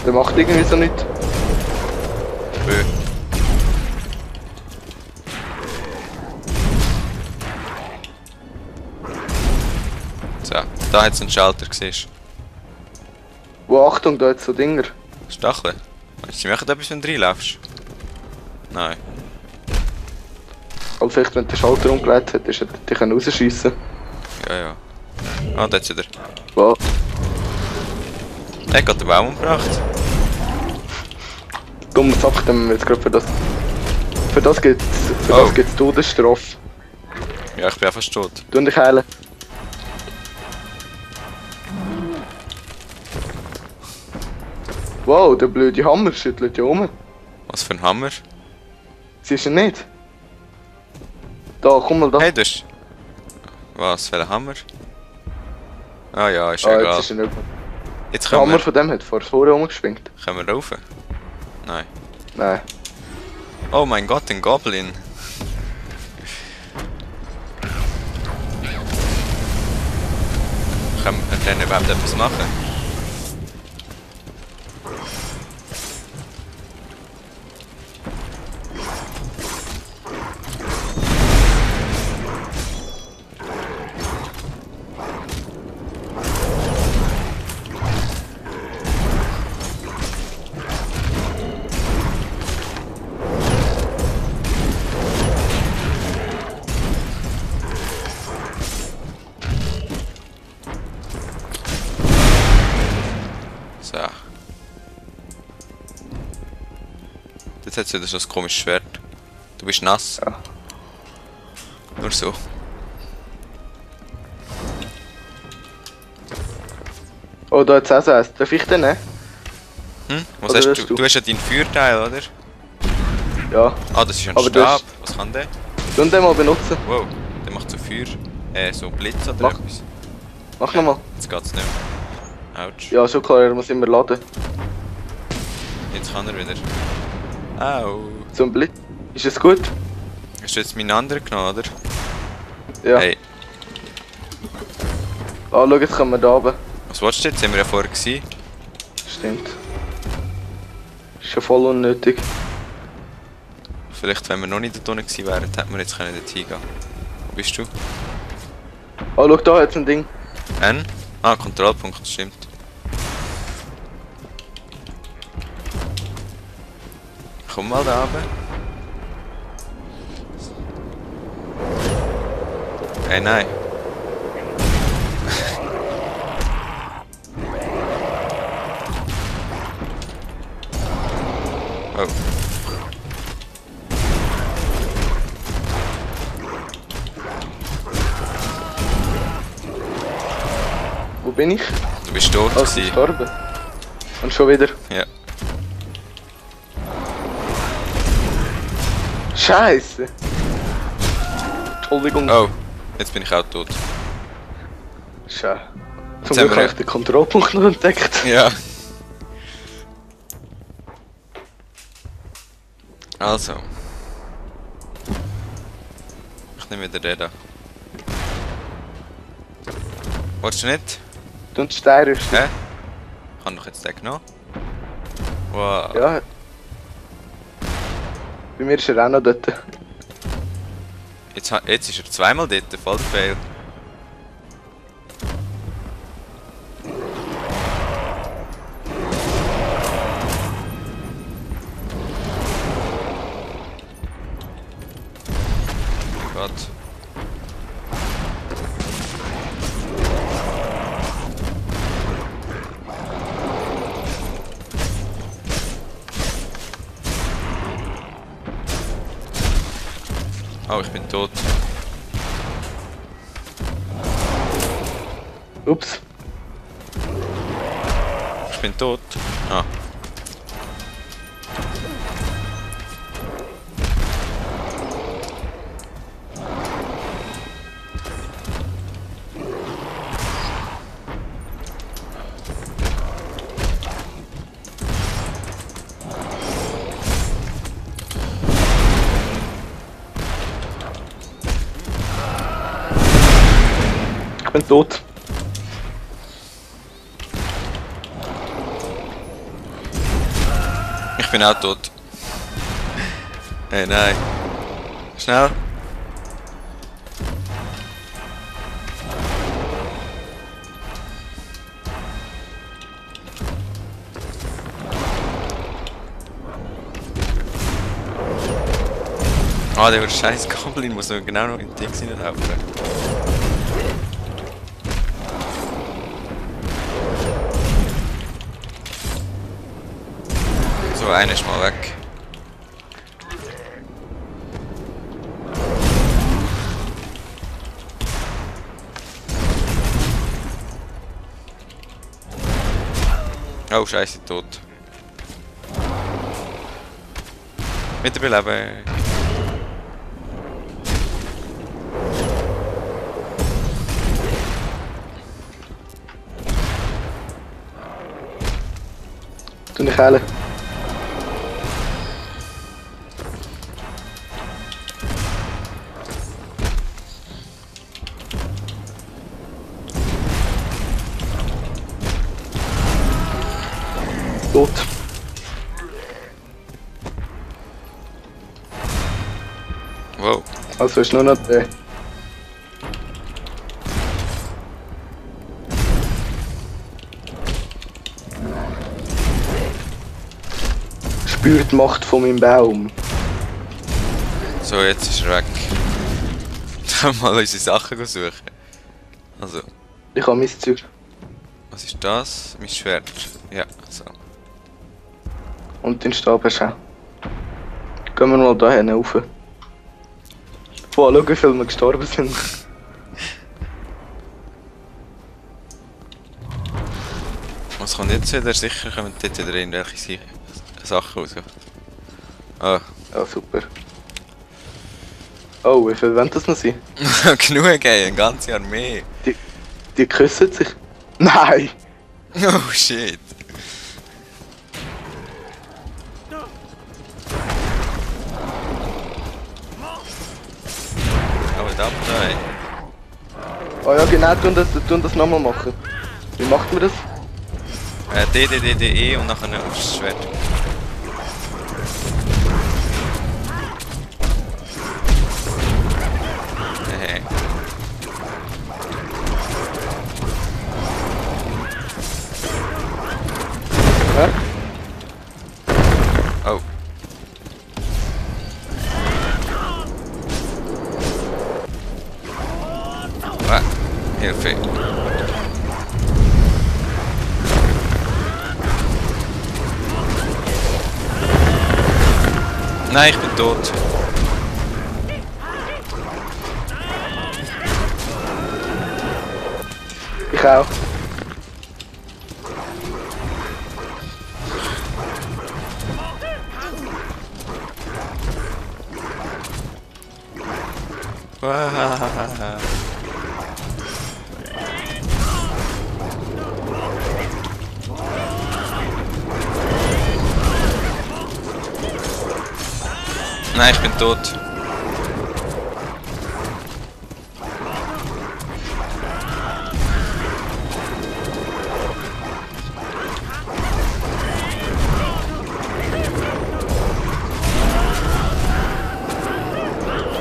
Der macht irgendwie so nichts. Bö. So, da hat es einen Schalter gesehen. Wo, Achtung, da jetzt so Dinger. Stacheln. Meinst du, sie machen etwas, wenn du reinlaufst? Nein. Aber vielleicht, wenn der Schalter umgelegt hat, ist er die können rausschiessen. Ja, ja. Ah, da hat's wieder. Wow. Er hat gerade den Baum umgebracht. Dummer Sack, dann jetzt gerade für das. Für das gibt's Todesstrafe. Ja, ich bin auch fast tot. Tu dich heilen. Wow, der blöde Hammer schüttelt ja um. Was für ein Hammer. Siehst du ihn nicht? Da, komm mal da. Hey, das ist... Was, für ein Hammer? Ah ja, ist ja Ah, egal. jetzt ist er nicht. Jetzt Der können Hammer wir... von dem hat vorne rumgeschwingt. Können wir rauf? Nein. Nein. Oh mein Gott, ein Goblin. Können wir denn überhaupt etwas machen? So. Jetzt hat sie wieder so ein komisches Schwert. Du bist nass. Ja. Nur so. Oh, da hat's auch so eins. Darf ich den nehmen? Hm? Was Oder hast willst du? Du hast ja deinen Feuerteil, oder? Ja. Ah, das ist ein Aber du Stab. hast- Was kann der? Tu den mal benutzen. Wow, der macht so Feuer. So Blitz oder Mach. etwas. Mach nochmal. Jetzt geht's nicht mehr. Autsch. Ja, schon klar, er muss immer laden. Jetzt kann er wieder. Au. So ein Blitz. Ist es gut? Hast du jetzt meinen anderen genommen, oder? Ja. Hey, Ah, schau, jetzt kommen wir da runter. was willst du jetzt? Sind wir ja vorher gewesen. Stimmt. Ist schon voll unnötig. Vielleicht, wenn wir noch nicht da unten gewesen wären, hätten wir jetzt können dort hingehen. Wo bist du? Ah, schau, da hat's ein Ding. N? Ah, Kontrollpunkt, das stimmt. Komm mal da runter. Hey, nein. Oh. Wo bin ich? Du bist tot Ah, ich bin gewesen. gestorben. Und schon wieder. Ja. Scheiße. Entschuldigung. Oh, jetzt bin ich auch tot. Scheiße. Jetzt Zum haben Glück wir- habe ich den Kontrollpunkt noch entdeckt. Ja. Also. Ich nehme wieder den da. Wolltest du nicht? Du und Steinrüstung. Hä? Ich habe doch jetzt den genommen. Wow. Ja. Bei mir ist er auch noch dort. Jetzt ist er zweimal dort, voll der Fail. Gott. Oh, ich bin tot. Ups. Ich bin tot. Ah. Ich bin tot. bin auch tot. Hey, nein. Schnell. Ah, der scheiß Goblin muss noch genau noch in den Dings hineinlaufen. So, einer ist mal weg. Oh, scheiße, tot. Wiederbeleben. Tu dich heilen. Tot. Wow. Also ist nur noch der. Spürt die Macht von meinem Baum. So, jetzt ist er weg. Dann mal unsere Sachen suchen. Also, Ich habe mein Zeug. was ist das? Mein Schwert. Ja, so. Und den Stab hast du auch. Gehen wir mal da hin rauf. Boah, schau, wie viele wir gestorben sind. Was kommt jetzt wieder? Sicher kommen dort wieder irgendwelche Sachen raus. Ah. Ja, super. Oh, wie viel wollen das noch sein? Genug, ey, eine ganze Armee. Die küssen sich. Nein! Oh shit. Aber da, ey. Oh ja, genau, tun das nochmal machen. Wie macht man das? D und nachher aufs Schwert. Hey. Ja? Oh. Ah, Hilfe. Nein, ich bin tot. Ich auch. Nein, ich bin tot.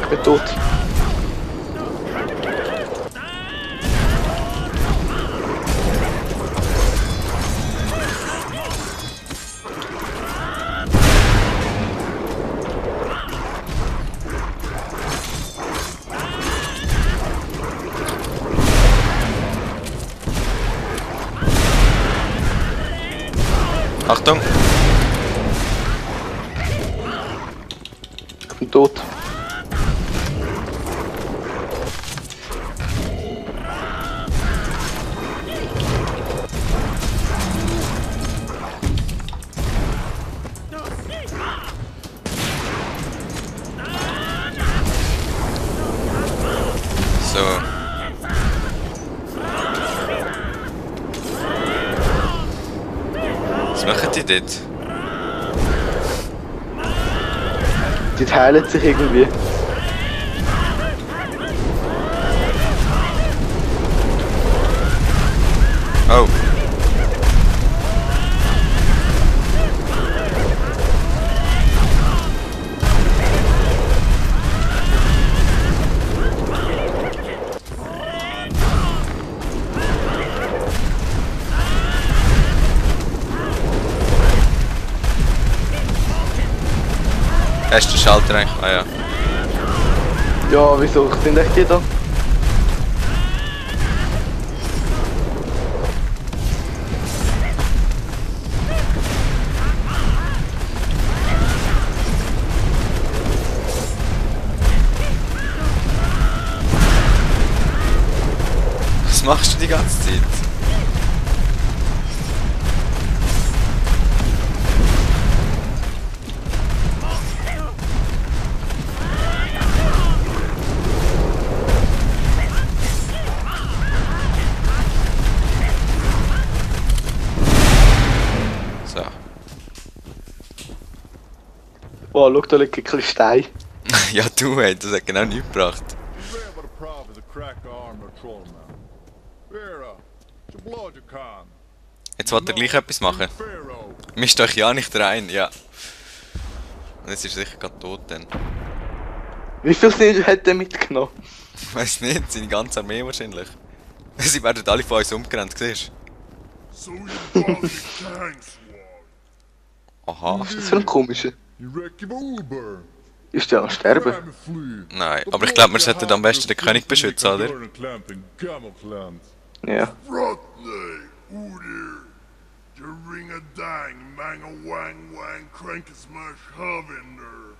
Ich bin tot. Achtung! Ich bin tot. So. Was machen die dort? Die teilen sich irgendwie. Oh. Hast du den Schalter eigentlich? Ah ja. Ja, wieso? Sind echt die da? Was machst du die ganze Zeit? So. Boah, schau, da liegt ein bisschen Stein. Ja du, ey, das hat genau nichts gebracht. Jetzt wollte er gleich etwas machen. Mischt euch ja nicht rein, ja. Und jetzt ist er sicher gerade tot dann. Wie viel Snitch hat der mitgenommen? Weiß nicht, seine ganze Armee wahrscheinlich. Sie werden alle von uns umgerannt, siehst So you bought me tanks, du? Aha. Was ist das für ein komischer? You wreck of Uber. Ist der am Sterben? Nein, aber ich glaube, wir sollten am besten den König beschützen, oder? Ja. Rotney, Udir. Jaringa Dang, Manga Wang Wang, Krankes Mash Havinder.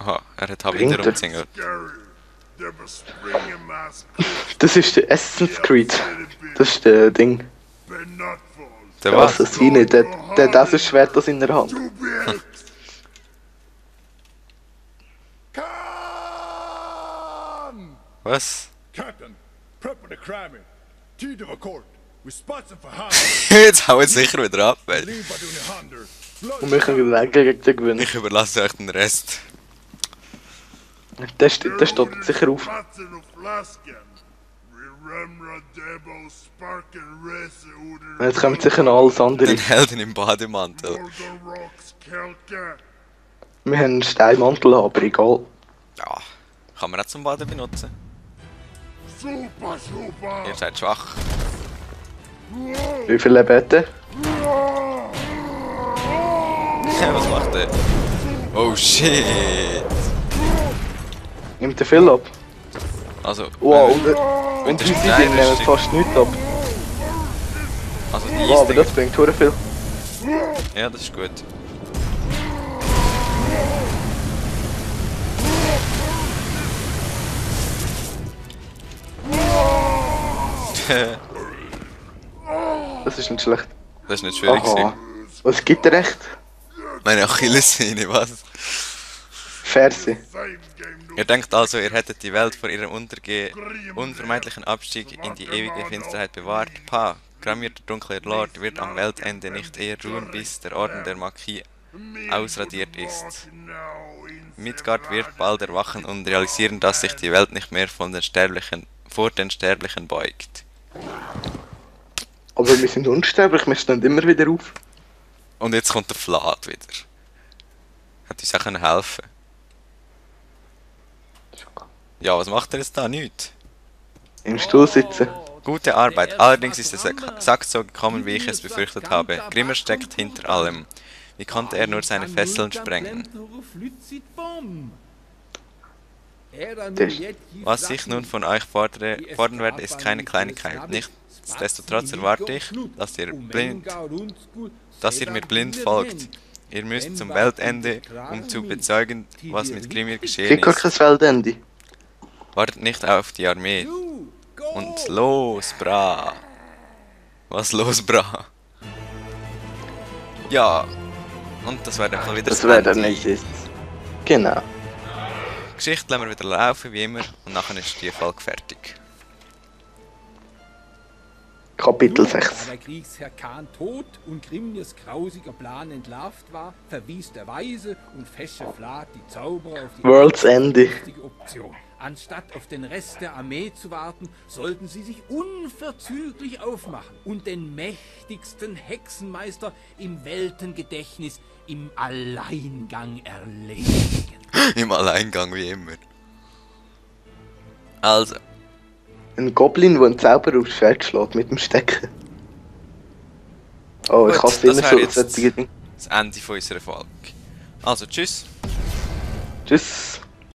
Aha, er hat Havinder Bringt er? umzingelt. Scary. Der bespringe Mask. Das ist der Assassin's Creed. Das ist der Ding. Ben Nutfalls. Der Der was? Assassine, der hat das Schwert aus in der Hand. To be Khan! Was? Captain, prep for the crime. Teed of a court. We spots him for hand. Jetzt hauen sie sicher wieder ab, ey. Leave by doing the hander. Und wir können gegen den gewinnen. Ich überlasse euch den Rest. Der steht sicher auf. Jetzt kommt sicher noch alles andere. Den Helden im Bademantel. Wir haben einen Steinmantel, aber egal. Ja, kann man auch zum Baden benutzen. Super, super. Ihr seid schwach. Wie viel Leben hat der? Was macht der? Oh shit! Nimmt der viel ab? Also, Wow, wenn und der die Stein Seiten nehmen ist, fast nichts ab. also die Wow, aber Eisdinger. das bringt hure viel. Ja, das ist gut. Das ist nicht schlecht. Das ist nicht schwierig Aha. gewesen. Was gibt er recht? Meine Achillessehne, was? Ferse. Ihr denkt also, ihr hättet die Welt vor ihrem unvermeidlichen Abstieg in die ewige Finsterheit bewahrt? Pah, Gramir, der dunkle Lord, wird am Weltende nicht eher ruhen, bis der Orden der Magie ausradiert ist. Midgard wird bald erwachen und realisieren, dass sich die Welt nicht mehr vor den Sterblichen beugt. Aber wir sind unsterblich, wir stehen immer wieder auf. Und jetzt kommt der Vlad wieder. Hätte uns auch helfen können. Ja, was macht er jetzt da? Nichts. Im Stuhl sitzen. Gute Arbeit, allerdings ist es exakt so gekommen, wie ich es befürchtet habe. Grimmer steckt hinter allem. Wie konnte er nur seine Fesseln sprengen? Was ich nun von euch fordern werde, ist keine Kleinigkeit. Nichtsdestotrotz erwarte ich, dass ihr mir blind folgt. Ihr müsst zum Weltende, um zu bezeugen, was mit Grimir geschehen Krieg gar ist. kein Weltende. Wartet nicht auf die Armee. Und los, bra. Was los, bra? Ja. Und das wäre dann wieder Das wäre Ende. dann nicht ist. Genau. Geschichte lassen wir wieder laufen, wie immer. Und nachher ist die Folge fertig. Kapitel 6. Da der Kriegsherr Khan tot und Grimnirs grausiger Plan entlarvt war, verwies der weise und fesche Vlad die Zauberer auf die World's Ende. richtige Option. Anstatt auf den Rest der Armee zu warten, sollten sie sich unverzüglich aufmachen und den mächtigsten Hexenmeister im Weltengedächtnis im Alleingang erledigen. Im Alleingang, wie immer. Also, Ein Goblin, der einen Zauber aufs Schwert schlägt mit dem Stecken. Oh, ich Gut, hasse das immer wäre so jetzt- solche Dinge. das Ende von unserer Folge. Also, tschüss. Tschüss.